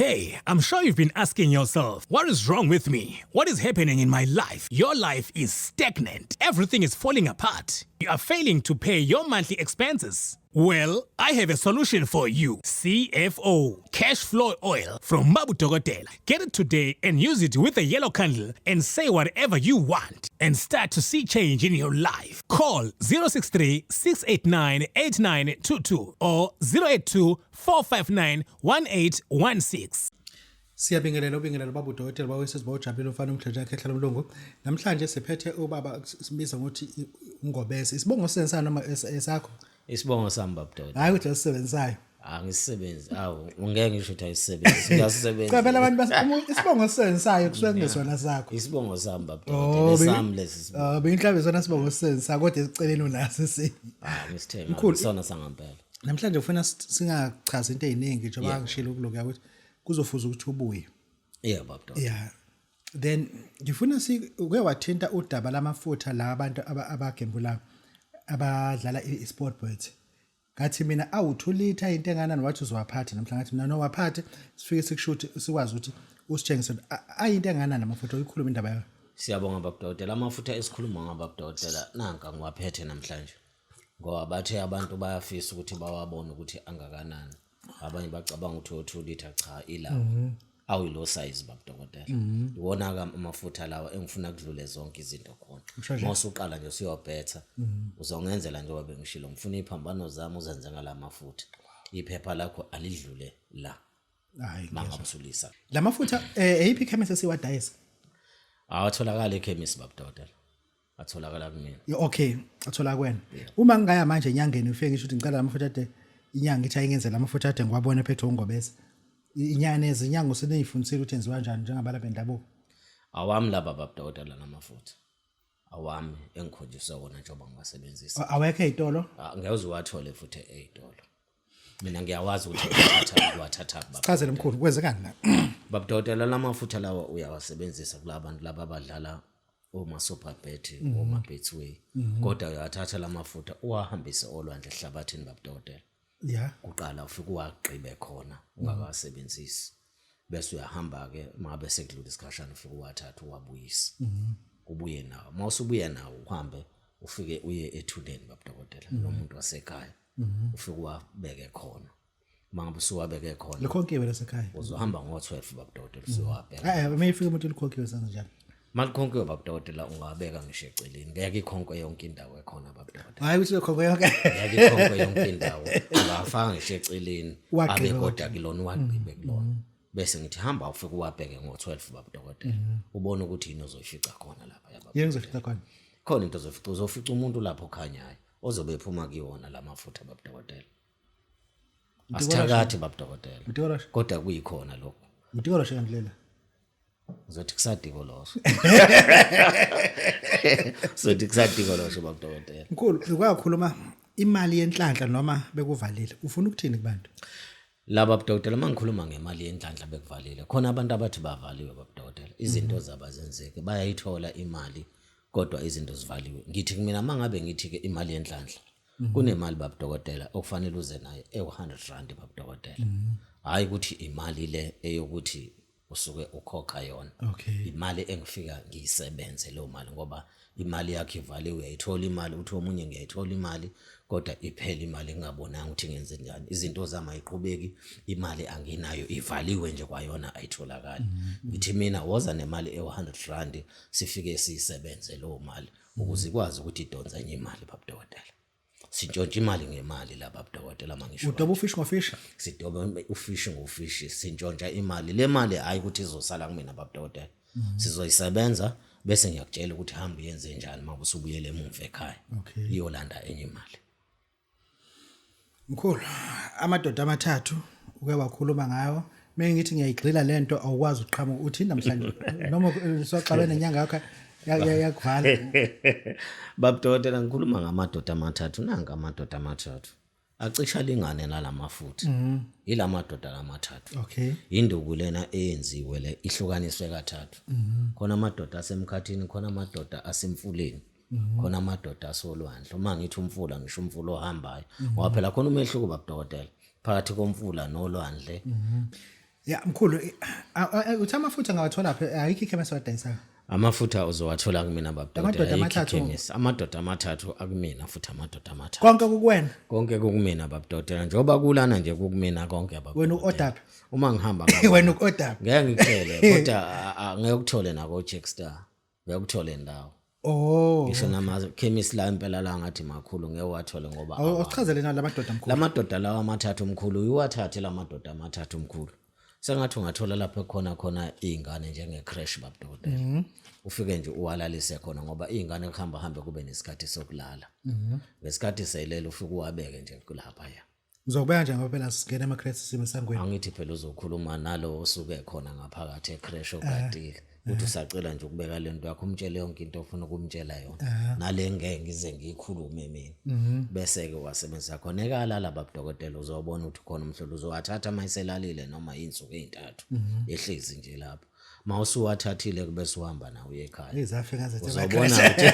Hey, I'm sure you've been asking yourself, what is wrong with me? What is happening in my life? Your life is stagnant. Everything is falling apart. You are failing to pay your monthly expenses. Well, I have a solution for you. CFO, Cash Flow Oil from Mabu Dokotela. Get it today and use it with a yellow candle and say whatever you want and start to see change in your life. Call 063 689 8922 or 082 459 1816. Siyabingelela ubingelela baba udokotela bawesizwe bawujabulile umfana umdletshe yakhe ehlala umlungu. Namhlanje siphethe ubaba sibiza ngokuthi uNgobese. Isibongo sensa noma esakho? Isibongo sami baba udokotela. Hayi ukuthi esisebenzisayo. Angisisebenzi. Awu, ngeke ngisho ukuthi ayisisebenzi. Ngiyasisebenza. Cha phela abantu isibongo esisebenzisayo kusuke kungesona sakho. Isibongo sami baba udokotela. Oh, Esami lesi sibongo. Oh, bengihlambe sona sibongo esisebenzisayo kodwa esiceleni unaso esinye. Ah, ngisithemba. Mkhulu. Isona sangampela. Namhlanje ufuna singachazi into eziningi njengoba ngishilo kulokhu ukuthi kuzofuza ukuthi ubuye. Yeah baba udokotela. Yeah. Then ngifuna si uke wathinta udaba lamafutha la abantu abagembula abadlala i-sport bet. Ngathi mina awu 2 liter into enganani wathi uzowaphatha namhlanje ngathi mina no waphathe sifike sikushuthi sikwazi ukuthi usitshengise ayinto enganani amafutha uyikhuluma indaba yayo. Siyabonga baba udokotela. Amafutha esikhuluma ngabo baba udokotela nanka ngiwaphethe namhlanje. Ngoba bathe abantu bayafisa ukuthi bawabone ukuthi angakanani. Abanye bacabanga ukuthi o 2 liter cha ilawo. Awuyilo size baba dokotela. Iwona ke amafutha lawa engifuna kudlule zonke izinto khona. Ngisho Mawusuqala nje usuyobhetha uzongenzela njengoba bengishilo ngifuna iphambano zami uzenze ngalamafutha. Iphepha lakho alidlule la Hayi. mangabusulisa. Lamafutha eyiphi ikhemisi esiwadayisa? Awatholakala ekhemisi baba dokotela. Atholakala kumina. Okay, athola kuwena. Uma ngingaya manje enyangeni ufike ngisho ukuthi ngicela lamafutha ade inyanga ithi ayingenzela amafutha ade ngiwabona phethe uNgobese. Inyanga nezinyanga useneyifundisile ukuthi enziwa kanjani njengabalaphi bendabuko. Awami laba baba dokotela namafutha. Awami engikhonjiswe wona njengoba ngiwasebenzisa. Awekho ezitolo? Ah, Ngeke uze uwathole futhi ey'tolo. Mina ngiyawazi ukuthi uwathatha uwathatha baba. Chazela mkhulu kwenzekani la? Baba dokotela lamafutha lawa uyawasebenzisa kulabantu laba abadlala oma Superbet oma Betway. Kodwa uyawathatha lamafutha uwahambise olwandle ehlabathini baba dokotela. Yeah. Kuqala ufike uwagqibe khona ungakawasebenzisi. Bese uyahamba ke mangabe sekudlula isikhashana ufike uwathatha uwabuyise. Ubuye nawo. Mawusubuya nawo uhambe ufike uye ethuneni baba dokotela nomuntu wasekhaya. Ufike uwabeke khona. Mangabe usuwabeke khona Likhonkiwe lasekhaya. uzohamba ngo-12 baba dokotela usuyowabheka. Eh uma ifika umuntu likhonkiwe senze njani? Malikhonkiwe baba dokotela ungawabeka ngisho eceleni. Ngeke ikhonkwe yonke indawo ekhona baba dokotela. Hayi ukuthi likhonkiwe yonke. Ngeke ikhonkwe yonke indawo. Ungawafaka ngisho eceleni Uwagqibe abe kodwa kulona uwagqibe kulona. Bese ngithi hamba ufike uwabheke ngo-12 baba dokotela. Ubone ukuthi yini ozoyifica khona lapha yababa. Yini ngizofica khona? Khona into ozofica uzofica umuntu lapho okhanyayo ozobe ephuma kiwona lamafutha baba dokotela. Asithakathi baba dokotela. Mtikoloshe. Kodwa kuyikhona lokho. Mtikoloshe kandlela. Ngizothi kusadiko loso. Sothi kusadiko loso baba dokotela. Mkhulu ukwakhuluma imali yenhlanhla noma bekuvalile. Ufuna ukuthini kubantu? Laba dokotela mangikhuluma ngemali yenhlanhla bekuvalile. Khona abantu abathi bavaliwe baba dokotela. Izinto zabo azenzeki. Bayayithola imali kodwa izinto zivaliwe. Ngithi mina mangabe ngithi ke imali yenhlanhla kunemali baba dokotela okufanele uze nayo ewu-100 rand baba dokotela. Hayi ukuthi imali le eyokuthi usuke ukhokha yona. Okay. Imali engifika ngiyisebenze leyo mali ngoba imali yakho ivaliwe uyayithola imali uthi omunye ngiyayithola imali kodwa iphela imali ngingabonanga ukuthi ngenze njani izinto zami ayiqhubeki imali anginayo ivaliwe nje kwayona ayitholakali. Ngithi mina woza nemali ewu-100 rand sifike siyisebenze leyo mali ukuze ikwazi ukuthi idonse enye imali baba dokotela. Sintshontsha imali ngemali la baba dokotela mangisho. Udoba ufish ngofish? Sidoba ufish ngofish sintshontsha imali. Le mali hayi ukuthi izosala kumina baba dokotela. Sizoyisebenza bese ngiyakutshela ukuthi hamba uyenze njani uma usubuyele emuva ekhaya. Okay. Iyolanda enye imali. Mkhulu, amadoda amathathu uke wakhuluma ngawo. Mengithi ngiyayigxila lento awukwazi uqhamuka uthini namhlanje noma soxabene nenyanga yakho yakuvala. Baba dokotela ngikhuluma ngamadoda amathathu nanka amadoda amathathu. Acisha lingane nalamafutha. Yilamadoda lamathathu. Okay. Induku lena eyenziwe le ihlukaniswe kathathu. Khona amadoda asemkhathini, khona amadoda asemfuleni. Khona amadoda asolwandle. Uma ngithi umfula ngisho umfula ohambayo. Ngoba phela khona umehluko baba dokotela phakathi komfula nolwandle. Ya mkhulu, uthi amafutha ngawathola phi? Ayikho ikhemisi wadayisayo. Amafutha uzowathola kumina Amadoda babudokotela, ayikho amathathu. ikhemisi. Amadoda amathathu akumina futhi amadoda amathathu. Konke kukuwena. Konke kukumina babudokotela, njengoba kulana nje kukumina konke Wena babudokotela. u-order phi? Uma ngihamba Wena u-order phi? ngeke ngikuthele kodwa ngeke ukuthole nako Jack Star. Ngeke ukuthole ndawo. Oh. Ngisho nama chemist la impela la ngathi makhulu ngeke uwathole ngoba Awuchazele na lamadoda mkhulu. Lamadoda lawa amathathu mkhulu uyiwathathe lamadoda amathathu mkhulu. Sengathi ungathola lapho khona khona izingane njenge creche babudokotela. Ufike nje uwalalise khona ngoba izingane kuhamba hambe kube nesikhathi sokulala. Ngesikhathi selele ufike uwabeke nje kulapha ya. Ngizokubeka nje ngoba phela singena ema creche sime sangweni. Angithi phela uzokhuluma nalo osuke khona ngaphakathi ecreche ogadile. Uthi usacela nje ukubeka lento yakho umtshele yonke into ofuna ukumtshela yona. Nale ngeke ngize ngiyikhulume mina. Bese ke wasebenzisa khona ekalala babudokotela uzobona ukuthi khona umhlolo uzowathatha mayiselalile noma izinsuku ezintathu. Ehlezi nje lapho. Mawusuwathathile kube suhamba nawe uye ekhaya. Izafika zethu Uzobona ukuthi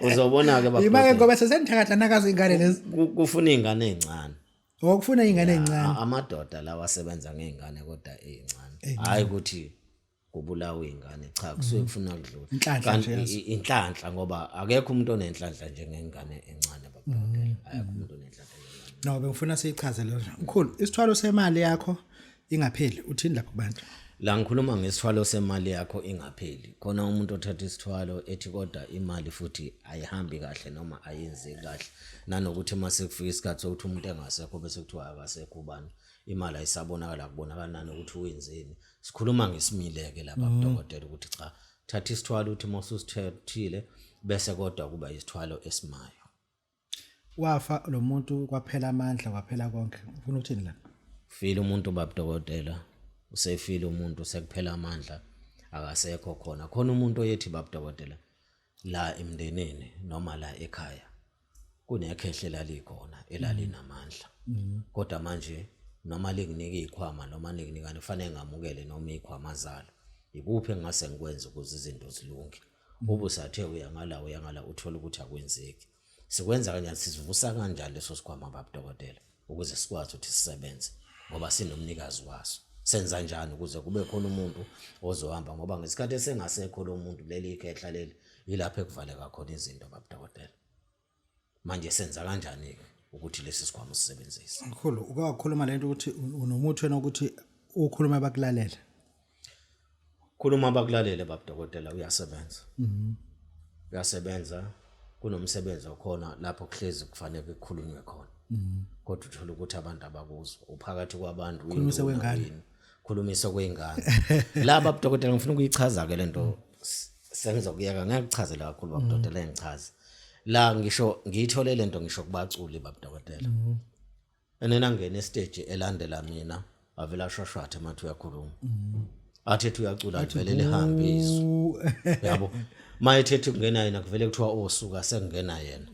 uzobona ke Imake babudokotela. ngoba sesenithakatha nakazi ingane lezi. Kufuna izingane ezincane. Okufuna ingane ezincane. Amadoda lawa asebenza ngezingane kodwa ezincane. Hayi ukuthi kubulawa izingane cha, kusuke kufuna kudlula. Inhlanhla Kanti nje yazo. inhlanhla ngoba akekho umuntu onenhlanhla njengengane encane babudokotela. Akekho umuntu onenhlanhla njengengane. No, bengifuna siyichaze leyo. Mkhulu, isithwalo semali yakho ingapheli, uthini lapho kubantu? La ngikhuluma ngesithwalo semali yakho ingapheli. Khona umuntu othatha isithwalo ethi kodwa imali futhi ayihambi kahle noma ayenzeki kahle. Nanokuthi uma sekufika isikhathi sokuthi umuntu engasekho bese kuthiwa akasekho ubani, imali ayisabonakala, kubonakala nanokuthi wenzeni. Sikhuluma ngesimile-ke lapha kudokotela ukuthi cha, thatha isithwalo uthi uma ususithethile bese kodwa kuba isithwalo esimayo. Wafa lo muntu kwaphela amandla kwaphela konke. Ufuna ukuthini la? File umuntu babudokotela, usefile umuntu sekuphela amandla akasekho khona. Khona umuntu oyethi babudokotela la emndenini noma la ekhaya kunekhehle lalikhona elalinamandla. Kodwa manje noma linginika izikhwama noma linginikani kufanele ngamukele noma izikhwama zalo. Ikuphi engingase ngikwenze ukuze izinto zilunge? Ube usathe uya ngala uya ngala uthola ukuthi akwenzeki. Sikwenza kanjani, sizivusa kanjani leso sikhwama babudokotela ukuze sikwazi ukuthi sisebenze ngoba sinomnikazi waso. Senza njani ukuze kube khona umuntu ozohamba ngoba ngesikhathi esengasekho lo muntu leli ikhehla leli yilapho ekuvaleka khona izinto babudokotela. Manje senza kanjani-ke ukuthi lesi sikhwama sisebenzise? Mkhulu, uke wakhuluma lento ukuthi unomuthi wena ukuthi ukhuluma bakulalela. Khuluma bakulalele babudokotela, uyasebenza. Uyasebenza, kunomsebenzi okhona lapho kuhlezi kufanele kukhulunywe khona. Kodwa uthola ukuthi abantu abakuzwa, uphakathi kwabantu Khulumise uyinduna, kwengane. uyini. Khulumise kwengane. La babudokotela ngifuna ukuyichaza ke lento sengizokuyeka ngeke kuchazele kakhulu babudokotela engichaze. La ngisho ngiyithole lento ngisho kubaculi babudokotela. Enena ngena estage elandela mina avela ashwashwathe mathi uyakhuluma. Athi ethi uyacula vele lihambe izwi. Yabo. Mayethe kungena yena kuvele kuthiwa osuka sekungena yena.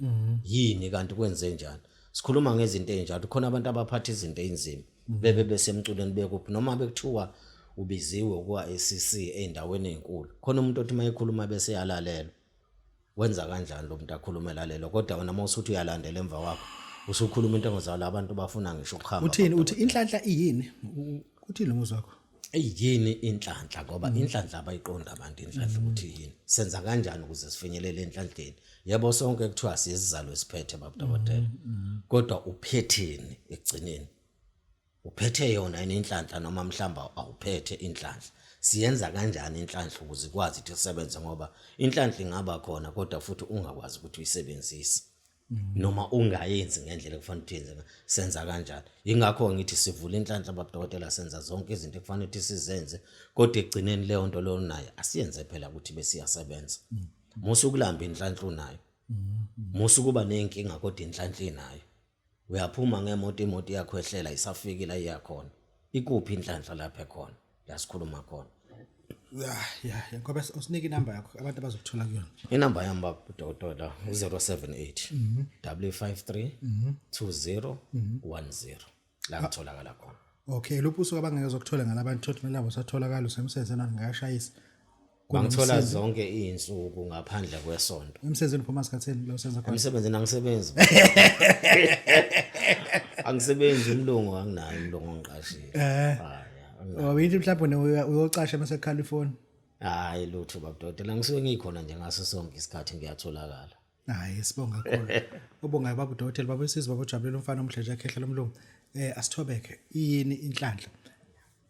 Yini kanti kwenze njani? Sikhuluma ngezinto ezinjalo khona abantu abaphatha izinto ezinzima bebe besemculweni bekuphi noma bekuthiwa ubiziwe kwa ACC eindaweni ezinkulu. Khona umuntu othi mayekhuluma bese yalalelwa. Wenza kanjani lo muntu akhulume lalelo kodwa wena mawusuthi uyalandela emva kwakho usukhuluma into engozalo abantu bafuna ngisho ukuhamba. Uthini uthi inhlanhla iyini? Uthini lo muzwa wakho? Iyini inhlanhla ngoba inhlanhla abayiqonda abantu inhlanhla ukuthi yini. Senza kanjani ukuze sifinyelele enhlanhleni? Yebo sonke kuthiwa siyisizalo esiphethe babudokotela. Kodwa uphetheni ekugcineni? Uphethe yona yini inhlanhla noma mhlamba awuphethe inhlanhla? Siyenza kanjani inhlanhla ukuze ikwazi ukuthi isebenze ngoba inhlanhla ingaba khona kodwa futhi ungakwazi ukuthi uyisebenzise. Noma ungayenzi ngendlela ekufanele ukuthi yenze ngayo. Senza kanjani? Yingakho ngithi sivula inhlanhla babudokotela senza zonke izinto ekufanele ukuthi sizenze kodwa ekugcineni leyo nto leyo nayo asiyenze phela ukuthi besiyasebenza. Musa ukulamba inhlanhla unayo. Musa ukuba nenkinga kodwa inhlanhla inayo. Uyaphuma ngemoto imoto iyakhwehlela isafiki la iyakhona. Ikuphi inhlanhla lapha ekhona? La sikhuluma khona. Ya ya ngoba usinike inamba yakho abantu abazokuthola kuyona. Inamba yami babudokotela u078 553 2010 la ngitholakala khona. Okay, luphi usuku abangeke zokuthola ngalabantu thothi mina labo satholakala usemsebenzini ngashayisa. Bangithola zonke izinsuku ngaphandle kwesonto. Emsebenzini uphuma sikhathini la usenza khona. Emsebenzini angisebenzi. Angisebenzi umlungu, anginayo umlungu ongiqashile. Hayi. Wabithi mhlawumbe uyocasha mase California. Hayi lutho babudokotela, ngisuke ngikhona nje ngaso sonke isikhathi ngiyatholakala. Hayi sibonga kakhulu. Ubongayo baba udokotela baba usizwe baba ujabulela umfana omhle nje ekhehla lomlungu. Asithobeke iyini inhlanhla.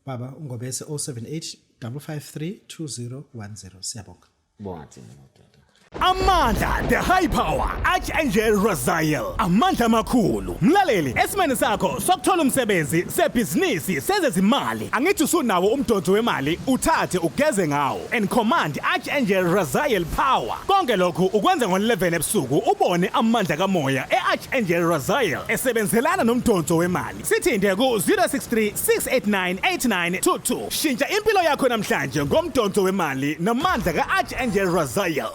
Baba uNgobese 078 553 2010 siyabonga. Bonga thina babudokotela. Amandla, the high power, Archangel Raziel. Amandla amakhulu. Mlaleli, esimeni sakho sokuthola umsebenzi, sebhizinisi, sezezimali. Angithi usunawo umdonso wemali, uthathe ugeze ngawo. And command Archangel Raziel power. Konke lokhu ukwenza ngo-11 ebusuku ubone amandla kamoya e-Archangel Raziel esebenzelana nomdonso wemali. Sithinte ku-063 689 8922. Shintsha impilo yakho namhlanje ngomdonso wemali namandla ka-Archangel Raziel.